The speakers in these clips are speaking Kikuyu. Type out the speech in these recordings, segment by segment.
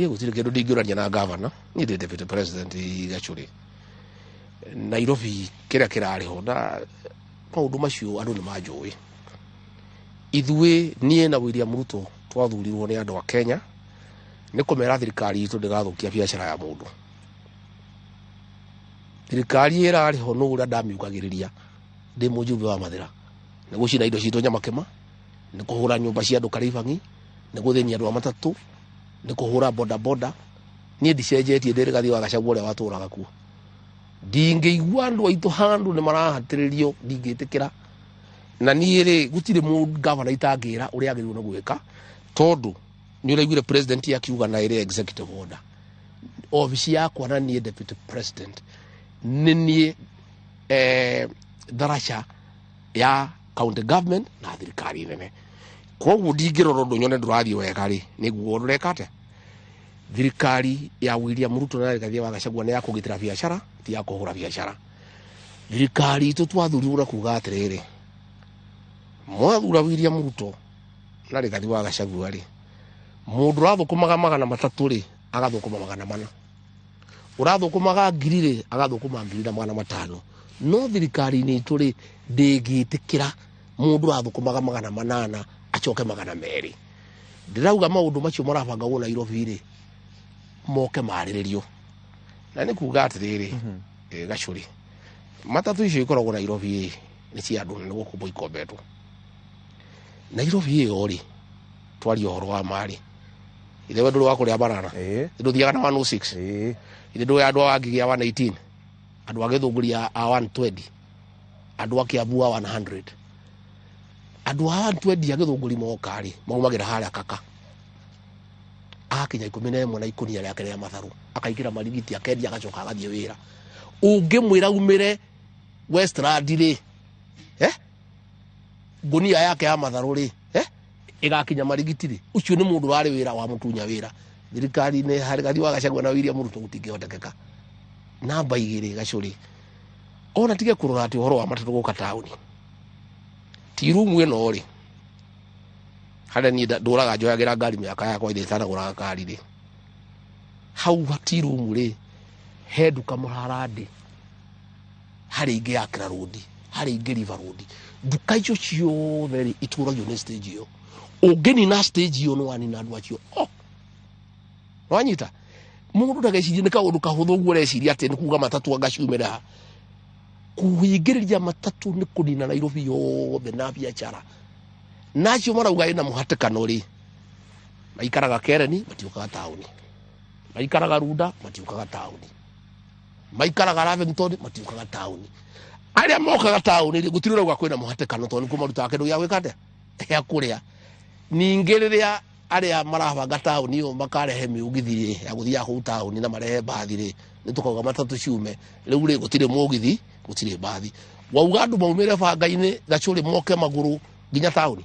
Niĩ gũtirĩ kĩndũ ndingĩũrania na gavana, niĩ ndĩ deputy president Gachũrĩ. Nairobi kĩrĩa kĩrarĩ ho na maũndũ macio andũ nĩ manjũĩ. Ithuĩ niĩ na William Ruto twathurirwo nĩ andũ a Kenya nĩ kũmera thirikari itũ ndĩgathũkia biacara ya mũndũ. Thirikari ĩrarĩ ho nũ ũrĩa ndamiugagĩrĩria ndĩ mũjumbe wa Mathĩra nĩ gũcina indo citũ Nyamakĩma, nĩ kũhũra nyũmba cia andũ Karĩibangi, nĩ gũthĩnia andũ a matatũ, nĩ kũhũra boda boda. Niĩ ndicenjetie, ndĩ Rigathĩ wa Gachagua ũrĩa watũraga kuo. Ndingĩigua andũ aitũ handũ nĩ marahatĩrĩrio, ndingĩtĩkĩra. Na niĩ rĩ, gũtirĩ gavana itangĩra ũrĩa agĩrĩirwo nĩ gwĩka, tondũ nĩ ũraiguire president akiuga na ĩrĩ executive order. Obici yakwa na niĩ deputy president nĩ niĩ ndaraca ya county government na thirikari nene. Koguo ndingĩrora ũndũ nyone ndũrathiĩ wega rĩ, nĩguo ndũreka atĩa. Thirikari ya William Ruto na Rigathĩ wa Gachagua nĩ ya kũgitĩra biacara, ti ya kũhũra biacara. Thirikari itũ twathurirwo na kuga atĩrĩrĩ, mwathura William Ruto na Rigathĩ wa Gachagua rĩ, mũndũ ũrathũkũmaga 300 rĩ, agathũkũma 400. Ũrathũkũmaga 1000 rĩ, agathũkũma 1500. No thirikari-inĩ itũ rĩ, ndĩngĩtĩkĩra mũndũ ũrathũkũmaga 800 acoke 200. Ndĩrauga maũndũ macio marabangagwo Nairobi rĩ, moke marĩrĩrio. Na nĩ kuga atĩrĩrĩ, Gachũrĩ, matatũ icio ikoragwo Nairobi rĩ, nĩ cia andũ na nĩ gũkombwo ikombetwo. Nairobi ĩyo rĩ, twarie ũhoro wa ma rĩ, ithe we ndũrĩ wa kũrĩa banana? Ĩĩ. Ndũthiaga na 106? Ĩĩ. Ithe ndũĩ andũ a Wangigĩ a 118, andũ a Gĩthũngũri a 120, andũ a Kiambu a 100. Andũ a 120 a Gĩthũngũri moka rĩ, maumagĩra harĩa Kaka. Akinya 11 na ikũnia rĩake rĩa matharũ, akaingĩra marigiti, akendia, agacoka agathiĩ wĩra. Ũngĩmwĩra aumĩre Westland rĩ, ngũnia yake ya matharũ rĩ, ĩgakinya marigiti rĩ, ũcio nĩ mũndũ warĩ wĩra wa mũtunya wĩra. Thirikari-inĩ harĩ Rigathĩ wa Gachagua na William Ruto gũtingĩhotekeka. Namba 2 Gachũrĩ, ona tige kũrora atĩ ũhoro wa matatũ gũka taũni. Ti rumu ĩno rĩ, harĩa niĩ ndũraga njoyagĩra ngari mĩaka yakwa ĩrĩa ĩtanagũraga ngari rĩ, hau ti rumu rĩ, he nduka mũharandĩ, harĩ ingĩ ya Kira Road, harĩ ingĩ River Road. Nduka icio ciothe rĩ, itũragio nĩ stage ĩyo. Ũngĩnina stage ĩyo nĩ wanina andũ acio. Oh! Wanyita? Mũndũ ndagecirie nĩ kaũndũ kahũthũ ũguo ũreciria atĩ nĩ kuga matatũ anga ciumĩre haha. Kũhingĩrĩria matatũ nĩ kũnina Nairobi yothe na biacara. Na acio marauga ĩna mũhatĩkano rĩ, maikaraga Kereni, matiũkaga taũni. Maikaraga Runda, matiũkaga taũni. Maikaraga Lavington, matiũkaga taũni. Arĩa mokaga taũni rĩ, gũtirĩ ũrauga kwĩna mũhatĩkano tondũ nĩkuo marutaga kĩndũ gĩa gwĩka atĩa? Gĩa kũrĩa. Ningĩ rĩrĩa arĩa marabanga taũni ĩyo makarehe mĩũgithi rĩ, ya gũthiaga kũu taũni na marehe mbathi rĩ, nĩ tũkauga matatũ ciume. Rĩu rĩ, gũtirĩ mũgithi, gũtirĩ mbathi. Wauga andũ maumĩre banga-inĩ Gachũrĩ moke magũrũ nginya taũni,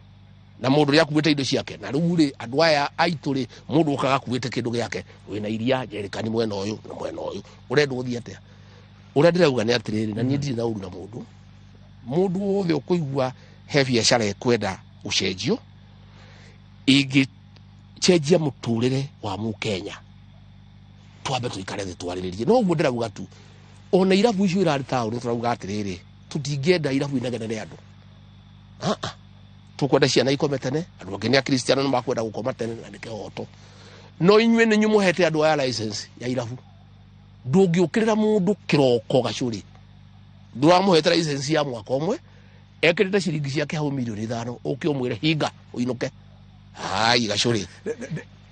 na mũndũ ũrĩa akuĩte indo ciake. Na rĩu rĩ, andũ aya aitũ rĩ, mũndũ okaga akuĩte kĩndũ gĩake, wĩna iria njerikani mwena ũyũ na mwena ũyũ, ũrenda ũthiĩ atĩa? Ũrĩa ndĩrauga nĩ atĩrĩrĩ, na niĩ ndirĩ na ũru na mũndũ. Mũndũ wothe ũkũigua he biacara ĩkwenda gũcenjio, ĩngĩcenjia mũtũrĩre wa mũkenya, twambe tũikare thĩ twarĩrĩrie. No ũguo ndĩrauga tu, ona irabu icio irarĩ taũni tũrauga atĩrĩrĩ, tũtingĩenda irabu inegene andũ. Ah-ah. Tũkwenda ciana ikome tene, andũ angĩ nĩ akristiano nĩ makwenda gũkoma tene na nĩ kĩhoto. No inyuĩ nĩ inyuĩ mũhete andũ aya license ya irabu. Ndũngĩũkĩrĩra mũndũ kĩroko Gachũrĩ, ndũramũhete license ya mwaka ũmwe, ekĩrĩte ciringi ciake hau 5 mirioni, ũke ũmwĩre hinga ũinũke. Hai Gachũrĩ,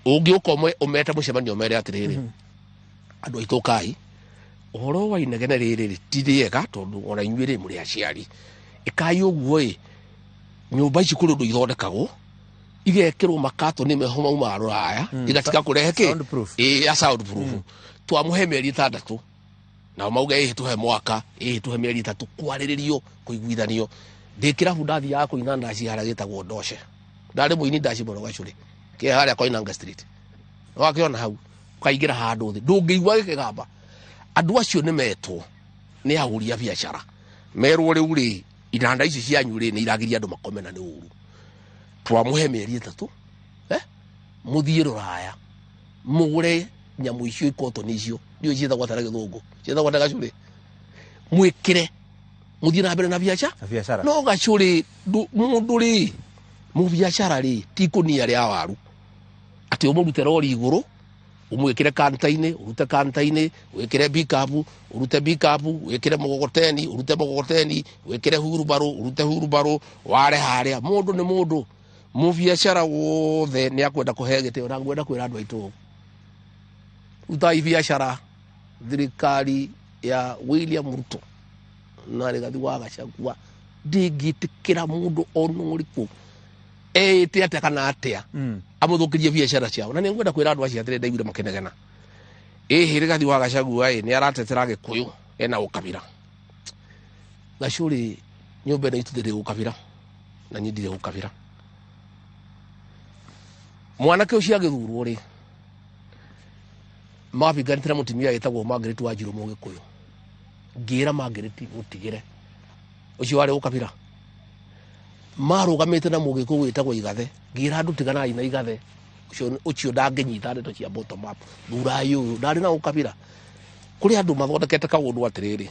ũngĩũka ũmete mũcemanio ũmere atĩrĩrĩ, andũ aitũ ũkai, ũhoro wa inegene rĩrĩ rĩ, ti rĩega tondũ ona inyuĩ rĩ mũrĩ aciari. Ĩkai ũguo ĩ, nyũmba ici kũrĩ ũndũ ithondekagwo, igekĩrwo makatoni meho maumaga rũraya, igatiga kũrehe kĩ? Soundproof. Ĩ, ya soundproof. Twamũhe mĩeri 6, nao mauge ĩĩ tũhe mwaka, ĩĩ tũhe mĩeri 3, kwarĩrĩrio, kũiguithanio. Ndĩ kĩrabu ndathiaga kũina ndaci harĩa gĩtagwo Ndoshe. Ndarĩ mũini ndaci mũno Gachũrĩ, kĩ harĩa Koinange Street. Wakĩona hau, ũkaingĩra handũ thĩ, ndũngĩigua gĩkĩgamba. Andũ acio nĩ metwo nĩ ahũri a biacara, merwo rĩu rĩ, inanda ici cianyu rĩ, nĩ iragiria andũ makome na nĩ ũru. Twamũhe mĩeri 3, mũthiĩ rũraya, Mũgũre nyamũ icio, ikotoni icio, ndiũĩ ciĩtagwo atĩa na Gĩthũngũ, ciĩtagwo atĩa gacũrĩ, mwĩkĩre mũthiĩ na mbere na biacara. Na biacara. No gacũrĩ, mũndũ rĩ, mũbiacara rĩ, ti ikũnia rĩa waru atĩ ũmũrute rori igũrũ, ũmwĩkĩre kanta-inĩ, ũrute kanta-inĩ wĩkĩre pickup, ũrute pickup wĩkĩre mũgogoteni, ũrute mũgogoteni wĩkĩre hurubarũ, ũrute hurubarũ ware harĩa. Mũndũ nĩ mũndũ, mũbiacara wothe nĩ akwenda kũhe gĩtĩo. Na ngwenda kwĩra andũ aitũ, rutai biacara. Thirikari ya William Ruto na Rigathi wa Gachagua ndĩngĩtĩkĩra mũndũ ona ũrĩkũ eĩte atĩa kana atĩa amũthũkĩrie biacara ciao. Na nĩ ngwenda kwĩra andũ acio atĩrĩ, ndaiguire makĩnegena ĩhĩ Rigathi wa Gachagua ĩ nĩ aratetera Gĩkũyũ ena ũkabira. Gacũrĩ, nyũmba ĩno itũ ndĩrĩ ũkabira, na niĩ ndirĩ ũkabira. Mwanake ũcio agĩthurwo rĩ, mabinganĩte na mũtumia wĩtagwo Margaret Wanjiru Mũgĩkũyũ. Ngĩra Margaret mũtigĩre ũcio warĩ ũkabira. Marũgamĩte na Mũgĩkũyũ wĩtagwo Igathe, ngĩra andũ tiganai na Igathe ũcio, ũcio ndangĩnyita ndeto cia bottom up, thurai ũyũ. Ndarĩ na ũkabira. Kũrĩ andũ mathondekete kaũndũ atĩrĩrĩ,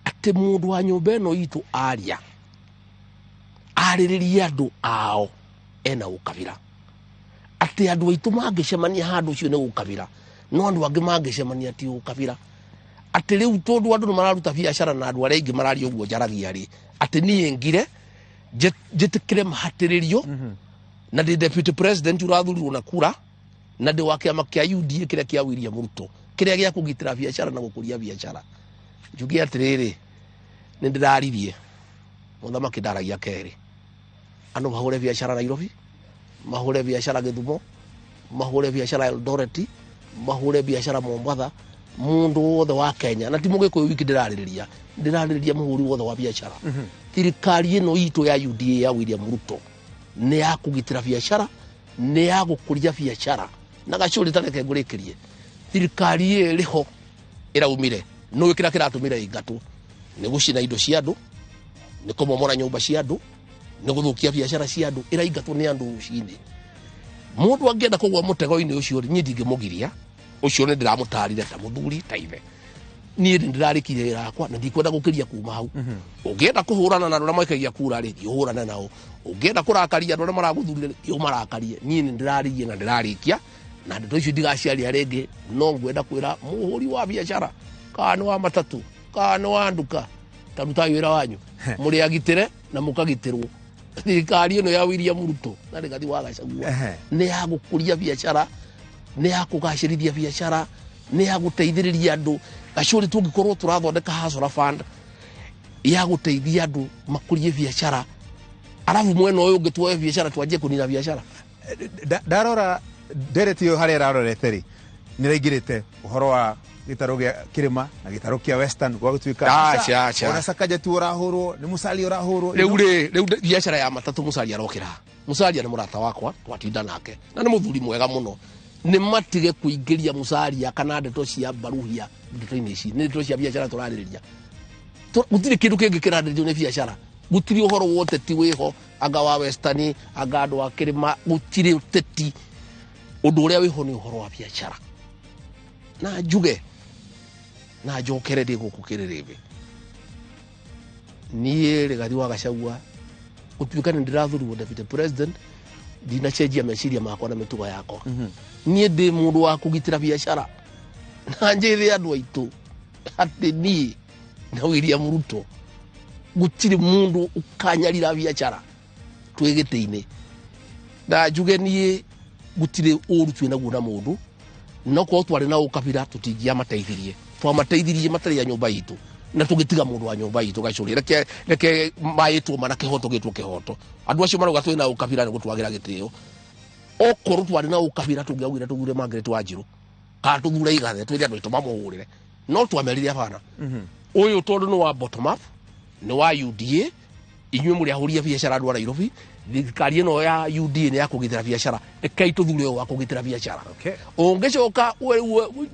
atĩ mũndũ wa nyũmba ĩno itũ aria arĩrĩrie andũ ao ena ũkabira, atĩ andũ aitũ mangĩcemania handũ ũcio nĩ ũkabira, no andũ angĩ mangĩcemania ti ũkabira. Atĩ rĩu tondũ andũ nĩ mararuta biacara na andũ arĩa aingĩ mararia ũguo njaragia rĩ, atĩ niĩ ngire njĩtĩkĩre mahatĩrĩrio, na ndĩ deputy president ũrathurirwo na kura, na ndĩ wa kĩama kĩa UDA kĩrĩa kĩa William Ruto, kĩrĩa gĩa kũgitĩra biacara na gũkũria biacara. Njuge atĩrĩrĩ, nĩ ndĩraririe mũthamaki ndaragia kerĩ, andũ mahũre biacara Nairobi, mahũre biacara Gĩthumo, mahũre biacara Eldoret, mahũre biacara Mombatha, mũndũ wothe wa Kenya, na ti Mũgĩkũyũ wiki ndĩrarĩrĩria, ndĩrarĩrĩria mũhũri wothe wa biacara. Thirikari ĩno itũ ya UDA ya William Ruto nĩ ya kũgitĩra biacara, nĩ ya gũkũria biacara. Na gacũrĩ, tareke ngũrĩkĩrie, thirikari ĩĩ ĩrĩho ĩraumire nũĩ kĩrĩa kĩratũmire ĩingatwo? Nĩ gũcina indo cia andũ, nĩ kũmomora nyũmba cia andũ, nĩ gũthũkia biacara cia andũ. Ĩraingatwo nĩ andũ rũcinĩ. Mũndũ angĩenda kũgwa mũtego-inĩ ũcio rĩ, niĩ ndingĩmũgiria ũcio, nĩ ndĩramũtarire ta mũthuri ta ithe. Niĩ nĩ ndĩrarĩkirie wĩra wakwa na ndikwenda gũkĩria kuma hau. Ũngĩenda kũhũrana na andũ arĩa maikagia kura rĩ, thiĩ ũhũrane nao. Ũngĩenda kũrakaria andũ arĩa maragũthurire rĩ, thiĩ ũmarakarie. Niĩ nĩ ndĩraririe na ndĩrarĩkia na ndeto icio ndigaciaria rĩngĩ. No ngwenda kwĩra mũhũri wa biacara, kana nĩ wa matatũ, kana nĩ wa nduka, ta rutai wĩra wanyu mũrĩ agitĩre na mũkagitĩrwo. Thirikari ĩno ya William Ruto na Rigathi wa Gachagua nĩ ya gũkũria biacara, nĩ ya kũgacĩrithia biacara, nĩ ya gũteithĩrĩria andũ. Gacũrĩ, tũngĩkorwo tũrathondeka Hustler Fund ya gũteithia andũ makũrie biacara, arabu mwena ũyũ ũngĩ tuoe biacara twanjie kũnina biacara. Ndarora ndereti ĩyo harĩa ĩrarorete rĩ, nĩ ĩraingĩrĩte ũhoro wa gĩtarũ gĩa kĩrĩma na gĩtarũ kĩa Western gwagũtuĩka Aca, aca. Ona Sakaja tu ũrahũrwo nĩ Musalia ũrahũrwo. Rĩu rĩ, rĩu biacara ya matatũ, Musalia arokĩra. Musalia nĩ mũrata wakwa, twatinda nake na nĩ mũthuri mwega mũno. Nĩ matige kũingĩria Musalia kana ndeto cia mbaruhia ndeto-inĩ ici. Nĩ ndeto cia biacara tũrarĩrĩria. Gũtirĩ kĩndũ kĩngĩ kĩrarĩrĩrio, nĩ biacara. Gũtirĩ ũhoro wa ũteti wĩho, anga wa Western, anga andũ a kĩrĩma, gũtirĩ ũteti. Ũndũ ũrĩa wĩho nĩ ũhoro wa biacara. Na njuge na njokere, ndĩ gũkũ kĩrĩrĩmbĩ, niĩ Rigathi wa Gachagua, gũtuĩka nĩ ndĩrathurirwo deputy president, ndinacenjia meciria makwa na mĩtugo yakwa. Niĩ ndĩ mũndũ wa kũgitĩra biacara, na njĩthĩ andũ aitũ atĩ niĩ na William Ruto gũtirĩ mũndũ ũkanyarira biacara twĩ gĩtĩ-inĩ. Na njuge niĩ gũtirĩ ũru twĩ naguo na mũndũ. No korwo twarĩ na ũkabira, tũtingĩamateithirie. Twamateithirie matarĩ a nyũmba itũ na tũgĩtiga mũndũ wa nyũmba itũ. Gacũrĩ, reke maĩtwo mana kĩhoto gĩtwo kĩhoto. Andũ acio marauga twĩ na ũkabira nĩ gũtwagĩra gĩtĩo. Okorwo twarĩ na ũkabira, tũngĩaugire tũthure Margaret Wanjiru kana tũthure Igathe, twĩre andũ aitũ mamũhũrĩre. No twamerire abana, ũyũ tondũ nĩ wa bottom up, nĩ wa UDA, inyuĩ mũrĩ ahũri a biacara, andũ a Nairobi, thirikari ĩno ya UDA nĩ ya kũgitĩra biacara, rekei tũthure ũyũ wa kũgitĩra biacara. Ũngĩcoka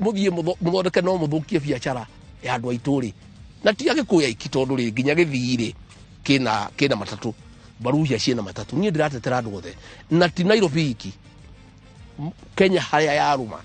mũthiĩ mũthondeke no mũthũkie biacara ya andũ aitũ rĩ, na ti Agĩkũyũ aiki, tondũ rĩ, nginya Gĩthii rĩ, kĩna matatũ, Baruhia ciĩna matatũ. Niĩ ndĩratetera andũ othe, na ti Nairobi iki. Kenya harĩa yarũma.